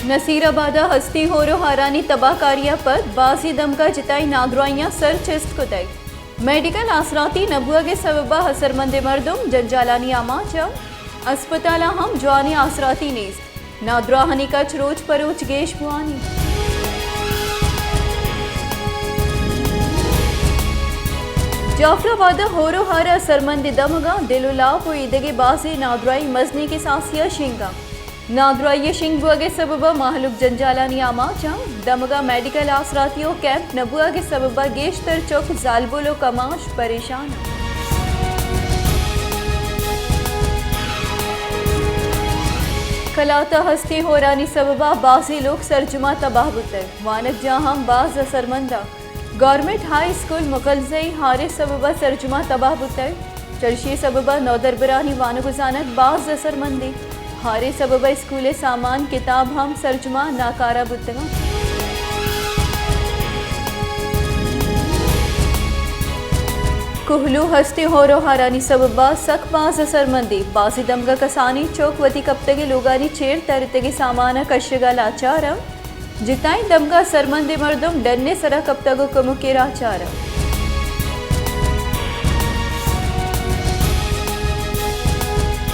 نصیر آباد ءَ ہستیں ہور ءُ ہارانی تباہ کاری ءَ پد بازیں دمگ ءَ جتائیں نادراہیاں سر چست کتگ۔ میڈیکل آسراتی نہ بوہگ ءِ سبب ءَ اثرمندیں مردم جنجالانی آماچ اَنت۔ ہسپتال ءَ ہم جوانیں آسراتی نیست۔ نادراہانی کچ روچ پہ روچ گیش بوانی۔ جعفر آباد ءَ ہور ءُ ہار ءِ اثرمندیں دمگاں دل ءُ لاپ ءُ ایدگہ بازیں نادراہی مزنیں کساسے ءَ شنگ اَنت۔ نادراہی ءِ شنگ بوہگ ءِ سبب ءَ مہلوک جنجالانی آماچ اَنت۔ دمگ ءَ میڈیکل آسراتی ءُ کیمپ نہ بوہگ ءِ سبب ءَ گیشتر چک زالبول ءُ کماش پریشان اَنت۔ کلات ءَ ہستیں ہورانی سبب ءَ بازیں لوگ سرجم ءَ تباہ بوتگ۔ وانگجاہ ہم باز اثرمند اَنت۔ گورنمنٹ ہائی اسکول مغلزئی ہار ءِ سبب ءَ سرجم ءَ تباہ بوتگ۔ چرشی ءِ سبب ءَ نودربرانی وانگ ءُ زانگ باز اثرمند اِنت۔ ہار ءِ سبب ءَ اسکول ءِ سامان، کتاب ہم سرجم ءَ ناکارہ بوتگ اَنت۔ کوہلو ہستیں ہور ءُ ہارانی سبب ءَ سک باز اثرمند اِنت۔ بازیں دمگ ءَ کسانیں چک وتی کپتگیں لوگانی چیر ترتگیں سامان ءَ کشگ ءَ لاچار اَنت۔ جتائیں دمگ ءَ اثرمندیں مردم ڈن ءِ سر ءَ کپتگ ءُ کمک ءِ راہ چار اَنت۔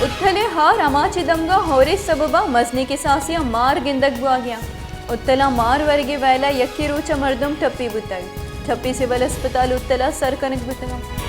اتل ءِ ہار آماچ ءِ دمگ ءَ ہور ءِ سبب ءَ مزنیں کساسے ءَ مار گندگ بوہگ ءَ اَنت۔ اتل ءَ مار ورگ ءِ ویل ءَ یکیں روچ ءَ مردم ٹپی بوتگ۔ ٹپی سول ہسپتال اتل ءَ سر کنگ بوتگ اَنت۔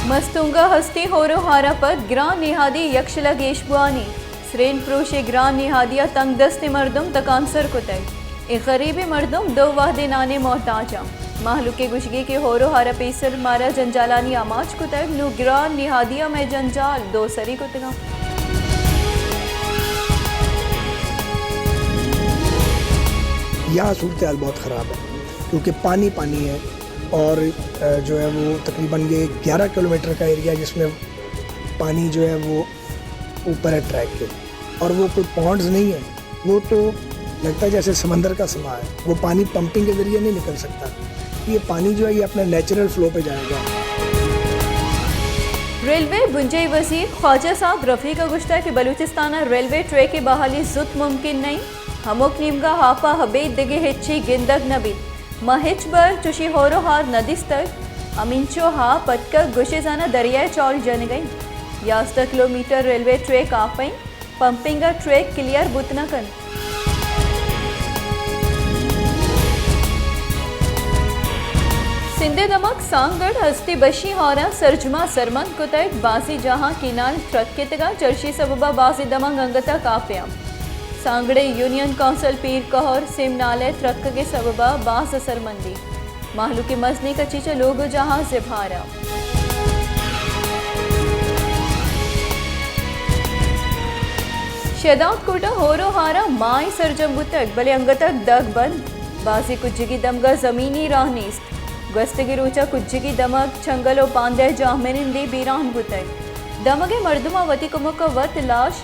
مستونگ ءَ ہستیں ہور ءُ ہار ءَ پد گران نہادی یکشل ءَ گیش بوانی۔ سرین پروشی گران نہادی ءَ تنگ دستیں مردم تکانسر کتگ۔ اے غریبیں مردم دو وہدیں نان ءِ محتاج اَنت۔ مہلوک ءِ گوشگ اِنت کہ ہور ءُ ہار ءَ پیسر مارا جنجالانی آماچ کتگ، نوں گران نہادی ءَ مئے جنجال دو سری کتگ اَنت۔ یہاں صورتحال بہت خراب ہے، کیونکہ پانی پانی ہے اور، اے، جو ہے وہ تقریباً یہ گیارہ کلومیٹر کا ایریا، جس میں پانی جو ہے وہ اوپر ہے ٹریک کے، اور وہ کوئی پونڈز نہیں ہے، وہ تو لگتا ہے جیسے سمندر کا سما ہے، وہ پانی پمپنگ کے ذریعے نہیں نکل سکتا۔ یہ پانی جو ہے، یہ اپنا نیچرل فلو پہ جائے گا۔ ریلوے بنجاہی وزیر خواجہ سعد رفیق ءَ گوشتگ کہ بلوچستان ءَ ریلوے ٹریک ءِ بحالی زوت ممکن نہ اِنت، ہمک نیمگ ءَ آپ ءَ ابید دگہ ہچی گندگ نہ بیت۔ ما ہچبر چوشیں ہور ءُ ہار نہ دیستگ۔ ہمینچو آپ اتکگ گوشے زاناں دریائے چول جنگ ءَ اِنت۔ یازدہ کلومیٹر ریلوے ٹریک آپ ءَ اِنت، پمپنگ ءَ ٹریک کلیئر بوت نہ کنت۔ سندھ ءِ دمگ سانگڑ ہستی بشی ہاراں سرجما سرمند کتگ، بازیں جاہاں کینال ترکتگ ءُ چرشی سبب ءَ بازیں دمگ انگت ءَ کاپیاں۔ سانگڑ ءِ یونین کونسل پیر کہر سیم نالہ ءِ ترکگ ءِ سبب ءَ باز اثرمندی۔ مہلوک ءِ مزنیں کچی چہ لوگ ءُ جاہاں زبہر ءَ۔ شہداد کوٹ ءَ ہور ءُ ہاراں ماہیں سرجم بوتگ، بلے انگتک دگ بند۔ بازیں کجگی دمگ ءَ زمینی راہ نیست۔ گوستگیں روچ ءَ کجگی دمگ چنگل ءُ پاندہ جاہ منندی بیران بوتگ۔ دمگ ءِ مردماں وتی کمک ءَ وت لاش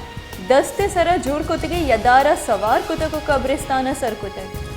دست ءِ سرا جوڑ کتگیں یدار ءَ سوار کتگ ءُ قبرستان ءَ سر کتگ۔